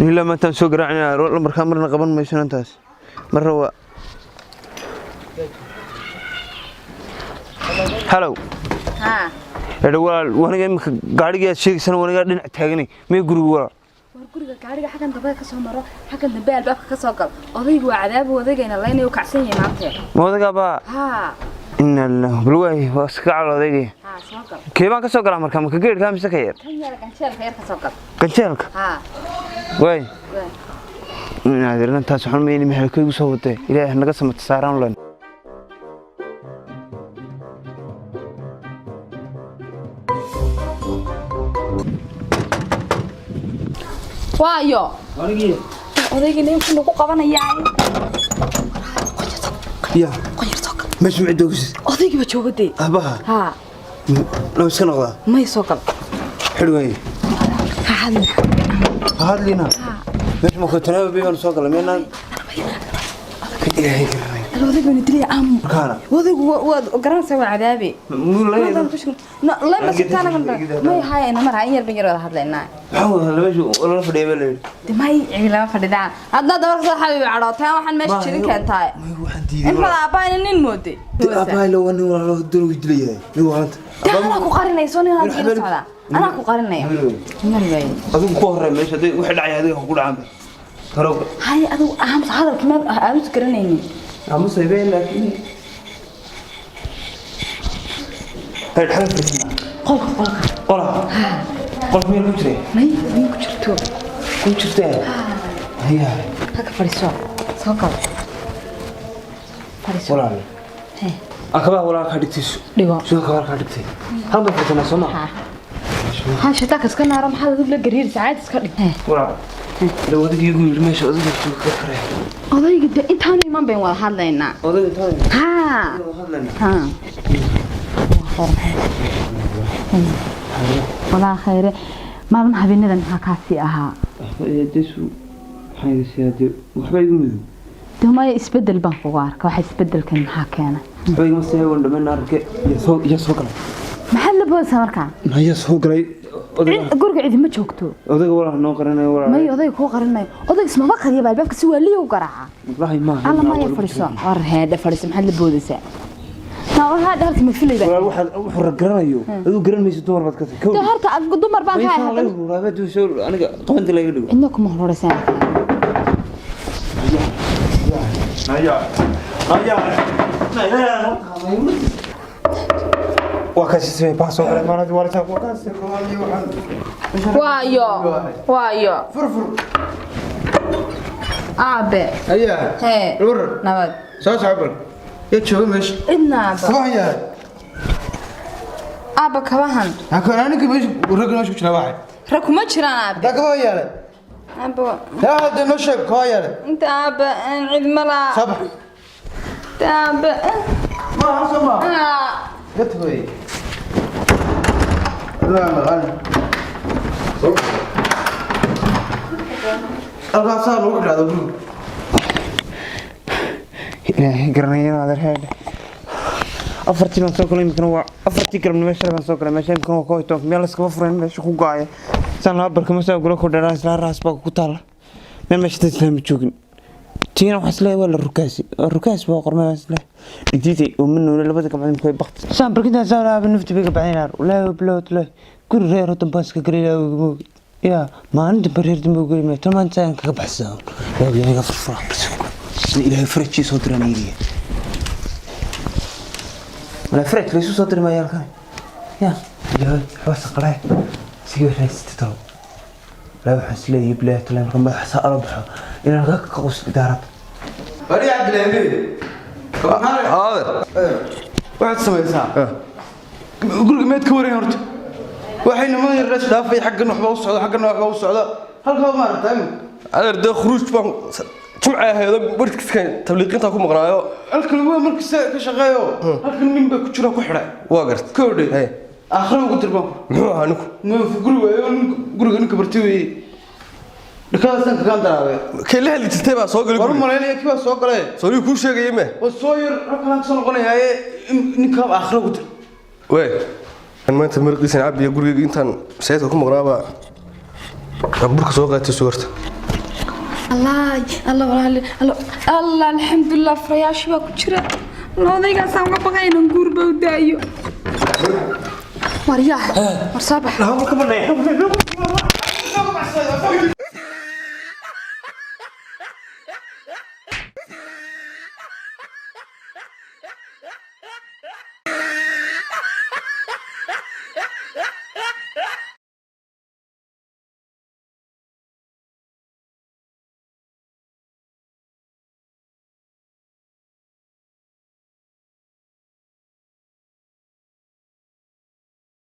Ilaa maantaan soo garaacina lambarkaa marna qaban mayso inantaas marna waa halow. Haa. Edha walaal, waniga imika gaadhigii aad sheegaysana wanigaa dhinac taaganay mee guriga walaal? War guriga gaariga xaggan dambe ka soo maro, xaggan dambe albaabka ka soo gal. Odaygu waa cadaabu, odaygayna laynay u kacsan yahay maanta. Ma odagaabaa? Haa. Ina lillahi, bal waay, waa iska calo odaygaya. Haa, soo gal. Kee baan ka soo galaa markaa, maka geedhkaa mise ka yar? Kan yar, ganjeelka yar ka soo gal. Ganjeelka? Haa. Waay. Waay. Inaadirnantaas waxaan mayni maxay soo watay, ilaahay naga samata saaraan len. Waayo odaygii ninka nagu qabanayaa. Ya. Qoyar, soo gal. Meesha ma doogis? Odaygii baa jooga dee. Abaha? Haa. Loo iska noqdaa? May, soo gal. Xidh waay. Ha hadlin. Ha hadlina. Meesha ma kotanaa baan soo galay meenaan ilaahay garanay. Odaygu wayna dilaya aamu. Markaana Odaygu waad garanaysaa, waa cadaabe. May haya, ina mar in yar ban yar wada hadlaynaa. Maxaa wada meesha lala fadhiya baa la yidhi? De may, cidi lama fadhidaan. Haddaad dabar soo xabiibi cadhootaan, waxaan meesha jirin keentaay. May, waxaan diiday. In mada aabbaha nin mooday. Aabbahay la waa nin walaalo doon dilayahay nin waalanta. De anaa ku qarinayso nin aad ila socdaa, anaa ku qarinaya mar waay. Adigu ku horey meesha haday wixii dhacay adiga ku dhacaan hore. Hay, adigu aamus, hadalka maad aamus garanaynin. Aamusay been, laakiin hay dhaxal fadhiisana. Qolka, qolka. Qola, qolka meel ku jiray? May, may ku jirto. Ku jirtee haya. Halka fadhiiso, soo gal, fadhiiso. Walaal. Hee. Akabaha walaal ka dhigtayso. Dhigo. Soo kabaha ka dhigtay hal ma fadhiisana soo ma? Ha ha, shitaanka iska naaro, maxaad adigu la gariiraysa? Caadi iska dhig. Hee. Walaal, ila odagii igu yidhi meesha odayga jooga ka karaya. Odayga de intaanu iman bayn wada hadlaynaa. Odayga intaan Haa. wada hadlaynaa. Haa, walaa khayre, maalin habeenadan maxaa kaasii ahaa? Desu waxaan idin siyaa dee waxba igu midow. De maya, isbedel baan kugu arka. Waxa isbedelkan maxaa keenay? Waxba igama siyaa, waan dhammayn arke iyo soo iyo soo galay. Maxaad la boodaysaa markaa? Maya, soo galay odayga. Guriga cidima joogto. Odayga walaal noo qaranayo walaal. Maya, odayga kuu qarin maayo. Odayga ismaba qariyaba, albaabka si waaliya u garaaca. Wallaahi maaha. Alla maya, fadhiiso, war heedhe, fadhiiso, maxaad la boodaysaa? Naa waxaa horta ma filayba. Walaal, waxaad wuxuu rag garanayo adigu garan mayso, dumar baad ka tahay. De horta adigu dumar baan ka ahay haddana. Aniga qabanta laga dhigo. Cidna kuma hororaysaa. Naya naya naya, waa kaasi samey baa soo galay maanad waalita waa kaasi. Waayo, waayo. Furfur. Aabe. Ayaa. Hee. Warar. Nabad. Soo socbal. Yaa jooga meesha? Cidna aaba. Kabahan yahay. Aaba, kabahan. Ha kan aniga meesha rag meesha ku jira waxay. Rag kuma jiraan aabe. Daa kabahan yahay. Aaba. Yaa hadda noo sheeg kabahan yahay. Inta aaba aan cid ma laha. Sabax. Inta aabe. Ma ha soo ma. Ah. Gad way. La la la. Halkaasaa lagu dhacdo guriga. Ilaahay garanaya adeer heedhe, afartii baan soo galay, imikana waa afartii galabnimo. Meesha baan soo galay, meesha imikana waa 11, meel iskaba furayn meesha ku go'aya saan laba barkamo saa gula ku dheeraa isla raas baa ku taala meel meesha dad islaama joogin. Tiina waxaa isleeyahay waa la rukaasi, waa rukaas baa qormay, waa isleeyahay dhigtiitay oo ma noole labada gabcood imika way bakti saan barkintaa saa laaba nafti bay ka baxayn. Walaahi bilowd le guri reer oo dambaan iska galay yaa maalin dambe reer dambe u geli maayo, tan maanta saan kaga baxsaa yaa iga furfura sida ilaahay farajii soo diraan iidiya wala faraj laysu soo diri maayo halkan ya ilaahay waxba saqalay sigii raysatay talo. Walaahi waxaan isleeyahay bilaahi taala marka madaxa saa ala baxo inaan halkaa ka qosli daarad. Bari Cabdilahi. Haader. Waxaad samaysaa. Guriga meed ka wareyn horta. Waxay niman yar is dhaafay, xaggan waxba u socda, xaggan waxba u socda. Halkaa ma aragtaa imika? Adeer, dee khuruuj baan jimca ahayd, warkiiskan tabliiqinta ku maqnaayo. Halkan waa markasta ka shaqeeyo. Halkan nin baa ku jira ku xidhay. Waa garta. Kowdhe. Hey. Aakhira ugu dirbaan. Muxuu ahaa ninku? Ma guri waayo nin guriga ninka bartay weeye. Dhakadaasaan kagaan daraabay. Kay la hadli jirtay baa soo galay War u guriga. malaynaya kii baa soo galay. Soo kuu sheegayay me? Waa soo yar halkan ka soo noqonayaaye ninka aakhira ugu dir. Wey maanta marqiisan cabiya gurigayga intaan masaajidka ku maqnaabaa aan burka soo qaatay sugarta. Allah Allah, walaal Allah Allah, alxamdulilah, furayaashii baa ku jira. Allah, odaygaasaan uga baqay inaan guurba u daayo. Waryaah, war soo bax. Laba ka banay.